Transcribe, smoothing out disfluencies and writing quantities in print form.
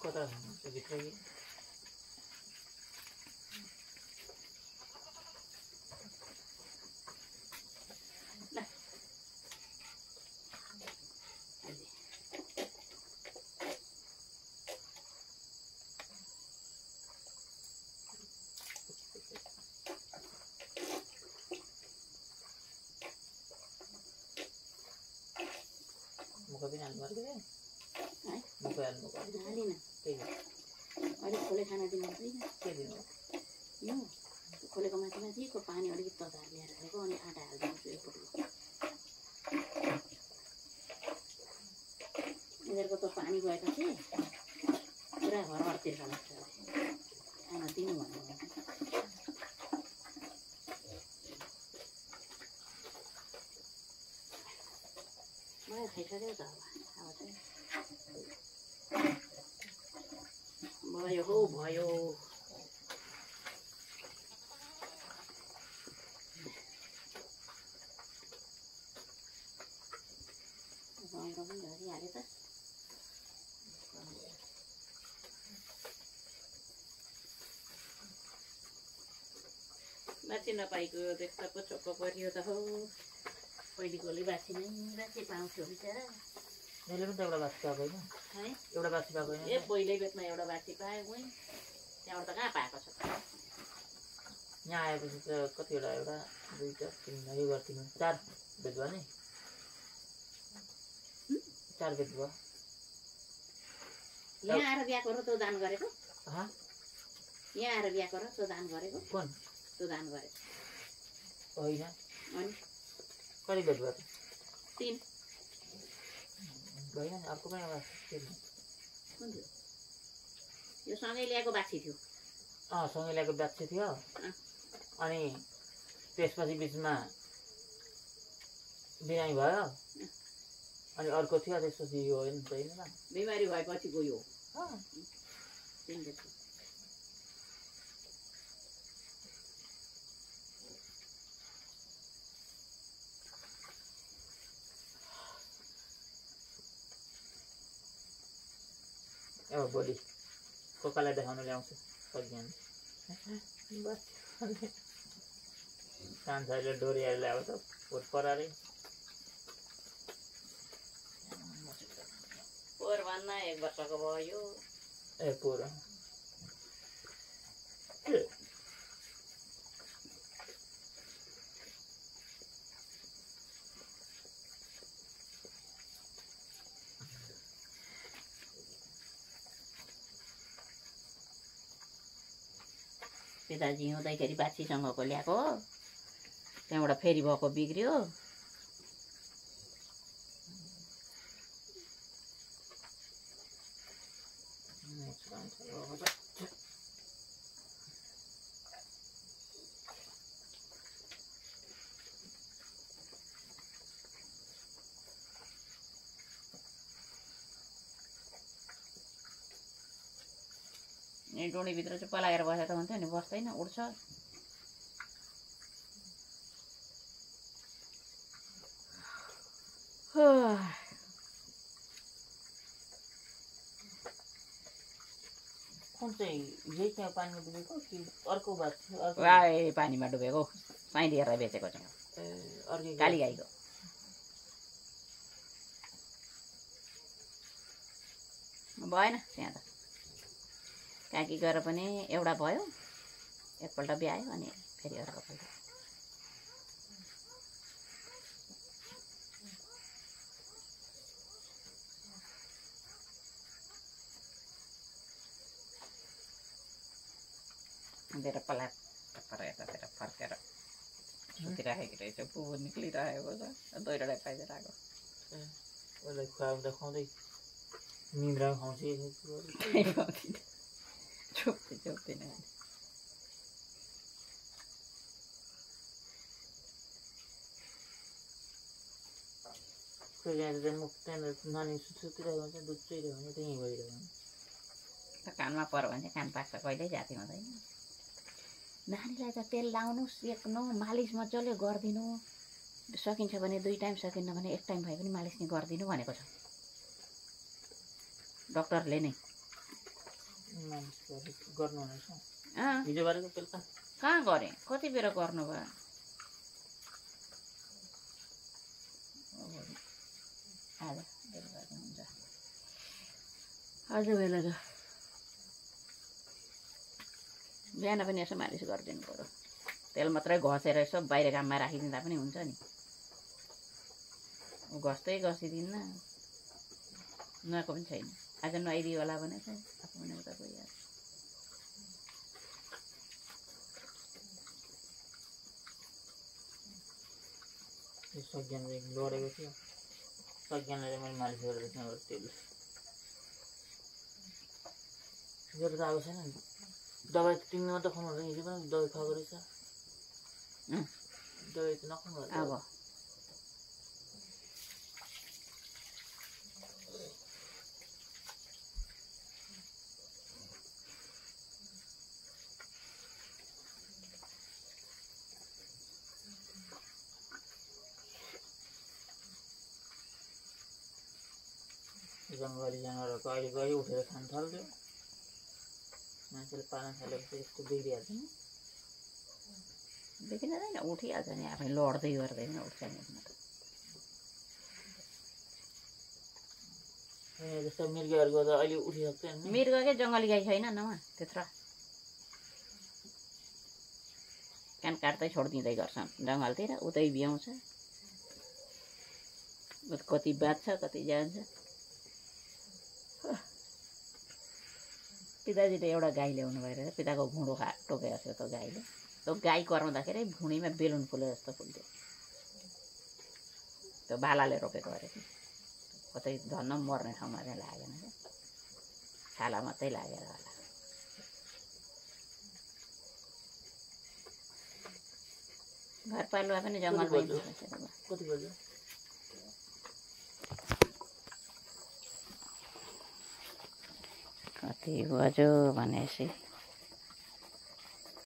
कता भित्र मुख पनि हाल्नु पर्छ है मुख हाल्नु पर्छ हालिन त्यही हो अलिक खोले खाना दिनु पर्दैन के दिनु यो खोलेको माथिको पानी अलिकति तताएर ल्याएर हालेको अनि आँटा हालिदिन्छु एकपल्ट यिनीहरूको त पानी गएको चाहिँ पुरा घरतिर लाग्छ खाना दिनु भन्नु मलाई खाइसक्यो त अब चाहिँ भयो हो भयो गएर पनि झरिहाल्यो त बाँची नपाएको त्यस्तो पो छोप्पो परियो त हो पहिलेकोले बाँची नै बाँची पाउँथ्यो बिचरा मैले पनि त एउटा बासी पाएको होइन है एउटा बासी पाएको होइन ए पहिल्यै बेतमा एउटा बाँची पाएँ उहीँ त्यहाँबाट त कहाँ पाएको छ यहाँ आएपछि त कतिवटा एउटा दुईवटा तिनवटा यो गर्दिनु 4 बेच भयो नि 4 बेच भयो यहाँ आएर बिहा गरेर तँ दान गरेको यहाँ आएर बिहा गरेर तँ दान गरेको कुन तँ दान गरेको होइन अनि कति बेच भयो 3 भएन नि अर्को पनि एउटा कुन थियो यो सँगै ल्याएको बाछी थियो सँगै ल्याएको बाछी थियो अनि त्यसपछि बिचमा बिरामी भयो अनि अर्को थियो त्यसपछि यो होइन छैन र बिमारी भएपछि गयो अब भोलि कोकालाई देखाउनु ल्याउँछु सकिहाल्नु कान्छाले डोरिएर ल्याएको त पोट परारै पोहोर भन्दा 1 वर्षको भयो ए पोहोर पिताजी हिउँदैखेरि बाछीसँगको ल्याएको त्यहाँबाट फेरि भएको बिग्रियो डोडीभित्र चाहिँ पलाएर बसेर त हुन्थ्यो नि बस्दैन उड्छ कुन चाहिँ यही त्यहाँ पानीमा डुबेको कि अर्को बात थियो पानीमा डुबेको साइली हेरेर बेचेको छ अर्कै काली गाईको भएन त्यहाँ त काकी गएर पनि एउटा भयो एकपल्ट ब्यायो अनि फेरि अर्कोपल्ट मेरो पलाट यतातिर फर्केर सुतिराखेको रहेछ पुगो निक्लिरहेको छ दैडै पाइदिएर आएको उसलाई खुवाउँदा खुवाउँदै निन्द्रा खुवाउँछ चोप्दैन मुख त्यहाँनिर नानी सुतिरहेको हुन्छ दुध चुइरहेको हुन्छ त्यहीँ गइरहेको हुन्छ कानमा पर्यो भने चाहिँ कान पाक्छ कहिल्यै जाति हुँदैन नानीलाई त तेल लाउनु सेक्नु मालिस मजाले गरिदिनु सकिन्छ भने 2 टाइम सकिन्न भने 1 टाइम भए पनि मालिस नि गरिदिनु भनेको छ डाक्टरले नै मानिसहरूले गर्नु हुनेछ अँ हिजो गरेको बेलुका कहाँ गरेँ कति बेर गर्नुभयो आज बेलुका हुन्छ आज बेलुका बिहान पनि यसो मालिस गरिदिनु पऱ्यो तेल मात्रै घसेर यसो बाहिर घाममा राखिदिँदा पनि हुन्छ नि घस्दै घसिदिन्न नुहाएको पनि छैन आज नुहाइदियो होला भनेको आफू पनि उता गइहाल्छ सज्ञानले लडेको थियो सज्ञानले मैले मालिस गरेको थिएँ तेल ज्वरो त आएको छैन नि दबाई त तिमीले मात्रै खुवाउनु हुँदैन हिजो पनि दबाई खुवाएको रहेछ दबाई त नखुवाउनु अब जङ्गली जनावरहरूको अहिले गरी उठेर खान थाल्थ्यो मान्छेले पाल्न थालेपछि यस्तो बिग्रिहाल्छ नि देखिँदैन उठिहाल्छ नि आफै लड्दै गर्दै पनि उठ्छ नि जस्तो मृगहरूको त अहिले उठिसक्दैन नि मृगकै जङ्गली गाई छैन न त्यत्रो कान काट्दै छोडिदिँदै गर्छन् जङ्गलतिर उतै बिहाउँछ कति बाँच्छ कति जान्छ पिताजीले एउटा गाई ल्याउनु भएर पिताको घुँडो टोकेको थियो त्यो गाईले त्यो गाई कराउँदाखेरि भुँडीमा बेलुन फुले जस्तो फुल्थ्यो त्यो बालाले रोपेको अरे कतै धन्न मर्ने ठाउँमा चाहिँ लागेन क्या छाला मात्रै लागेर होला घरपालुवा पनि जङ्गलमै कति बज्यो कति बज्यो भनेपछि